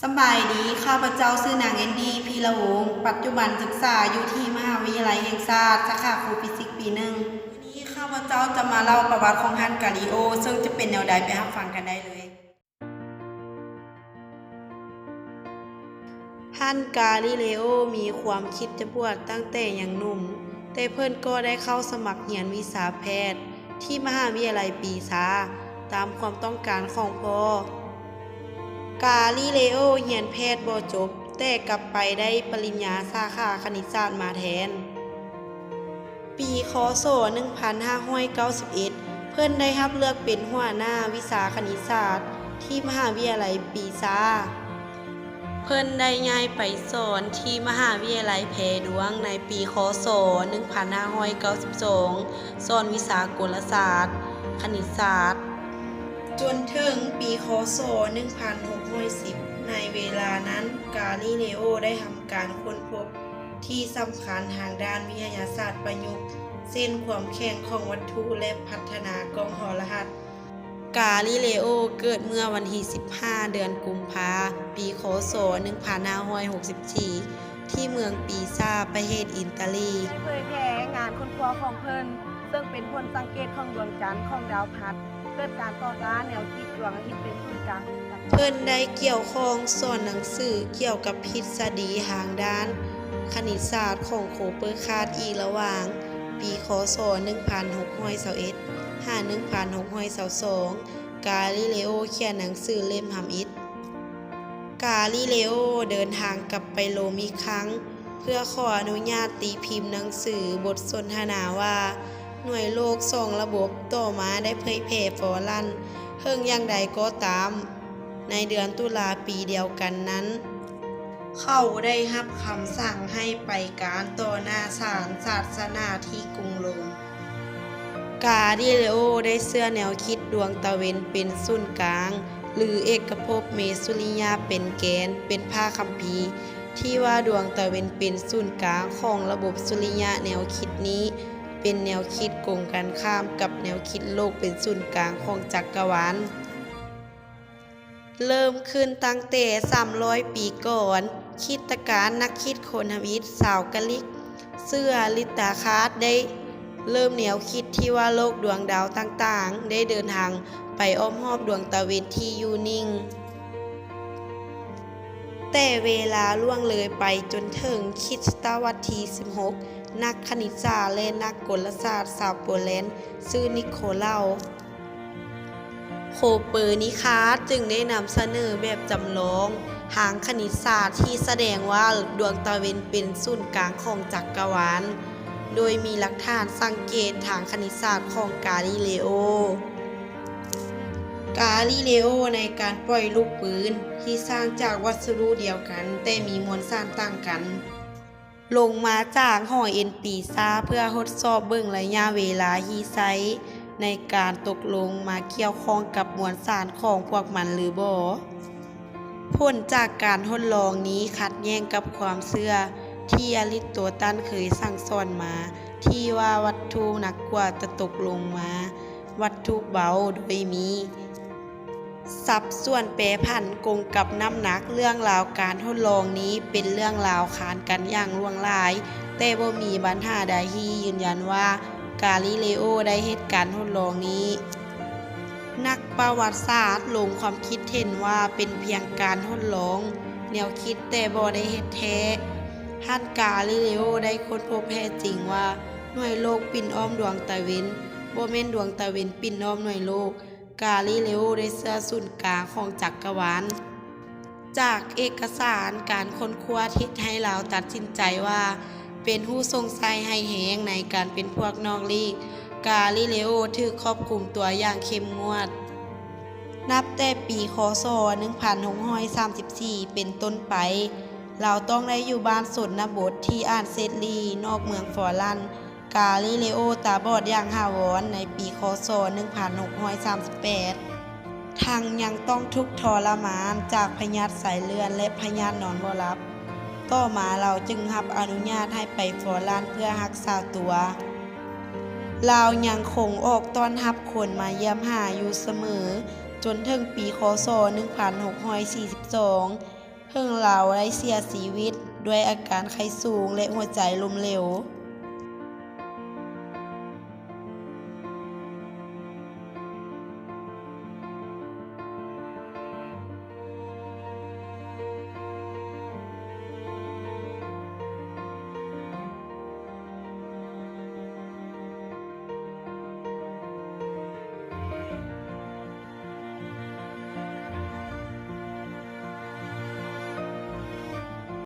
ສະບາຍດີ, ຂ້າພະເຈົ້າຊື່ນາງ ແອນດີ້ ພີລະວົງ, ປັດຈຸບັນສຶກສາຢູ່ທີ່ມະຫາວິທະຍາໄລແຫ່ງຊາດ ສາຂາຄູຟິຊິກປີໜຶ່ງ. ມື້ນີ້ຂ້າພະເຈົ້າຈະມາເລົ່າປະຫວັດຂອງທ່ານກາລີໂອ, ເຊິ່ງຈະເປັນແນວໃດ ໄປຮັບຟັງກັນໄດ້ເລີຍ. ທ່ານກາລີເລໂອມີຄວາມຄິດຈະບວດຕັ້ງແຕ່ຍັງໜຸ່ມ, ແຕ່ເພິ່ນກໍໄດ້ເຂົ້າສະໝັກຮຽນວິຊາແພດທີ່ມະຫາວິທະຍາໄລປີຊາ ຕາມຄວາມຕ້ອງການຂອງພໍ່. ກາລີເລໂອຮຽນແພດບໍ່ຈົບ, ແຕ່ກັບໄປໄດ້ປະລິນຍາສາຂາຄະນິດສາດມາແທນ. ປີ ຄ.ສ. ໜຶ່ງພັນຫ້າຮ້ອຍເກົ້າສິບເອັດ ເພິ່ນໄດ້ຮັບເລືອກເປັນຫົວໜ້າວິຊາຄະນິດສາດທີ່ມະຫາວິທະຍາໄລປີຊາ. ເພິ່ນໄດ້ຍ້າຍໄປສອນທີ່ມະຫາວິທະຍາໄລແພດວງໃນປີ ຄ.ສ. ໜຶ່ງພັນຫ້າຮ້ອຍເກົ້າສິບສອງ ສອນວິຊາກົນລະສາດ, ຄະນິດສາດ. ຈົນເຖິງປີ ຄ.ສ. ໜຶ່ງພັນຫົກຮ້ອຍສິບ ໃນເວລານັ້ນ ກາລີເລໂອໄດ້ທຳການຄົ້ນພົບທີ່ສຳຄັນທາງດ້ານວິທະຍາສາດປະຍຸກ, ເຊັ່ນ ຄວາມແຂງຂອງວັດຖຸ ແລະ ພັດທະນາກ້ອງທໍລະຫັດ. ກາລີເລໂອເກີດເມື່ອວັນທີສິບຫ້າ ເດືອນກຸມພາ ປີ ຄ.ສ. ໜຶ່ງພັນຫ້າຮ້ອຍຫົກສິບສີ່ ທີ່ເມືອງປີຊາ ປະເທດອີຕາລີ. ໄດ້ເຜີຍແຜ່ງານຄົ້ນຄວ້າຂອງເພິ່ນ, ເຊິ່ງເປັນຜົນສັງເກດຂອງດວງຈັນຂອງດາວພັດ ເກີດການຕໍ່ຕ້ານແນວຄິດດວງອາທິດເປັນສູນກາງຂອງຈັກກະວານ. ເພິ່ນໄດ້ກ່ຽວຂ້ອງສອນໜັງສືກ່ຽວກັບທິດສະດີທາງດ້ານຄະນິດສາດຂອງໂຄເປີຄາດອີກລະຫວ່າງປີ ຄ.ສ. ໜຶ່ງພັນຫົກຮ້ອຍຊາວເອັດ ຫາ ໜຶ່ງພັນຫົກຮ້ອຍຊາວສອງ ກາລີເລໂອຂຽນໜັງສືເຫຼັ້ມທຳອິດ. ກາລີເລໂອເດີນທາງກັບໄປໂລມອີກຄັ້ງ ເພື່ອຂໍອະນຸຍາດຕີພິມໜັງສືບົດສົນທະນາວ່າ ໜ່ວຍໂລກສອງລະບົບ. ຕໍ່ມາໄດ້ເຜີຍແຜ່ຟອຣັນ. ເຖິງຢ່າງໃດກໍຕາມ, ໃນເດືອນຕຸລາປີດຽວກັນນັ້ນ, ເຂົາໄດ້ຮັບຄຳສັ່ງໃຫ້ໄປການຕໍ່ໜ້າສານສາສະໜາທີ່ກຸງໂລມ. ກາລີເລໂອໄດ້ເຊື່ອແນວຄິດດວງຕາເວັນເປັນສູນກາງ ຫຼື ເອກະພົບເມສຸລິຍະເປັນແກນ, ເປັນພະຄຳພີທີ່ວ່າດວງຕາເວັນເປັນສູນກາງຂອງລະບົບສຸລິຍະ. ແນວຄິດນີ້ເປັນແນວຄິດກົງກັນຂ້າມກັບແນວຄິດໂລກເປັນສູນກາງຂອງຈັກກະວານ. ເລີ່ມຂຶ້ນຕັ້ງແຕ່ສາມຮ້ອຍປີກ່ອນ, ຄຣິສຕະການ ນັກຄິດຄົ້ນທຳອິດຊາວກະລິກ ເຊື່ອລິດຕາຄາດ ໄດ້ເລີ່ມແນວຄິດທີ່ວ່າໂລກດວງດາວຕ່າງໆ ໄດ້ເດີນທາງໄປອ້ອມຮອບດວງຕາເວັນທີ່ຢູ່ນິ່ງ. ແຕ່ເວລາລ່ວງເລີຍໄປຈົນເຖິງຄຣິສຕະວັດທີສິບຫົກ ນັກຄະນິດສາດ ແລະ ນັກກົນລະສາດຊາວໂປແລນ ຊື່ ນິໂຄລາວ ໂຄເປີນິຄາສ ຈຶ່ງໄດ້ນຳສະເໜີແບບຈຳລອງທາງຄະນິດສາດທີ່ສະແດງວ່າດວງຕາເວັນເປັນສູນກາງຂອງຈັກກະວານ, ໂດຍມີຫຼັກຖານສັງເກດທາງຄະນິດສາດຂອງກາລີເລໂອ. ກາລີເລໂອໃນການປ່ອຍລູກປືນທີ່ສ້າງຈາກວັດສະດຸດຽວກັນ ແຕ່ມີມວນສານຕ່າງກັນ ລົງມາຈາກຫໍເອັນປີຊາ ເພື່ອທົດສອບເບິ່ງໄລຍະເວລາທີ່ໃຊ້ໃນການຕົກລົງມາກ່ຽວຂ້ອງກັບມວນສານຂອງພວກມັນຫຼືບໍ່. ຜົນຈາກການທົດລອງນີ້ຂັດແຍ້ງກັບຄວາມເຊື່ອທີ່ອາລິສໂຕຕັນເຄີຍສັ່ງສອນມາ ທີ່ວ່າວັດຖຸໜັກກວ່າຈະຕົກລົງມາວັດຖຸເບົາ ໂດຍມີ ສັດສ່ວນແປຜັນກົງກັບນ້ຳໜັກ. ເລື່ອງລາວການທົດລອງນີ້ເປັນເລື່ອງລາວຄານກັນຢ່າງຫຼວງຫຼາຍ, ແຕ່ບໍ່ມີບັນຫາໃດທີ່ຢືນຢັນວ່າກາລີເລໂອໄດ້ເຮັດການທົດລອງນີ້. ນັກປະຫວັດສາດລົງຄວາມຄິດເຫັນວ່າເປັນພຽງການທົດລອງແນວຄິດ ແຕ່ບໍ່ໄດ້ເຮັດແທ້. ທ່ານກາລີເລໂອໄດ້ຄົ້ນພົບແທ້ຈິງວ່າໜ່ວຍໂລກປິ່ນອ້ອມດວງຕາເວັນ, ບໍ່ແມ່ນດວງຕາເວັນປິ່ນອ້ອມໜ່ວຍໂລກ. ກາລີເລໂອໄດ້ເຊື່ອສູນກາງຂອງຈັກກະວານ. ຈາກເອກະສານການຄົ້ນຄວ້າເຮັດໃຫ້ລາວຕັດສິນໃຈວ່າເປັນຮູ້ສົງໄສຮ້າຍແຮງໃນການເປັນພວກນອກລີກ. ກາລີເລໂອຖືກຄວບຄຸມຕົວຢ່າງເຂັ້ມງວດ. ນັບແຕ່ປີ ຄ.ສ. ໜຶ່ງພັນຫົກຮ້ອຍສາມສິບສີ່ ເປັນຕົ້ນໄປ, ລາວຕ້ອງໄດ້ຢູ່ບ້ານຊົນນະບົດທີ່ອານເຊດລີ ນອກເມືອງຟອຣັນ. ກາລີເລໂອຕາບອດຢ່າງຖາວອນໃນປີ ຄ.ສ. ໜຶ່ງພັນຫົກຮ້ອຍສາມສິບແປດ ທັງຍັງຕ້ອງທຸກທໍລະມານຈາກພະຍາດໄສ້ເລື່ອນ ແລະ ພະຍາດນອນບໍ່ຫຼັບ. ຕໍ່ມາລາວຈຶ່ງຮັບອະນຸຍາດໃຫ້ໄປຟອຣັນເພື່ອຮັກສາຕົວ. ລາວຍັງຄົງອອກຕ້ອນຮັບຄົນມາຢ້ຽມຫາຢູ່ສະເໝີ ຈົນເຖິງປີ ຄ.ສ. ໜຶ່ງພັນຫົກຮ້ອຍສີ່ສິບສອງ ເຖິງລາວໄດ້ເສຍຊີວິດດ້ວຍອາການໄຂ້ສູງ ແລະ ຫົວໃຈລົ້ມເຫຼວ.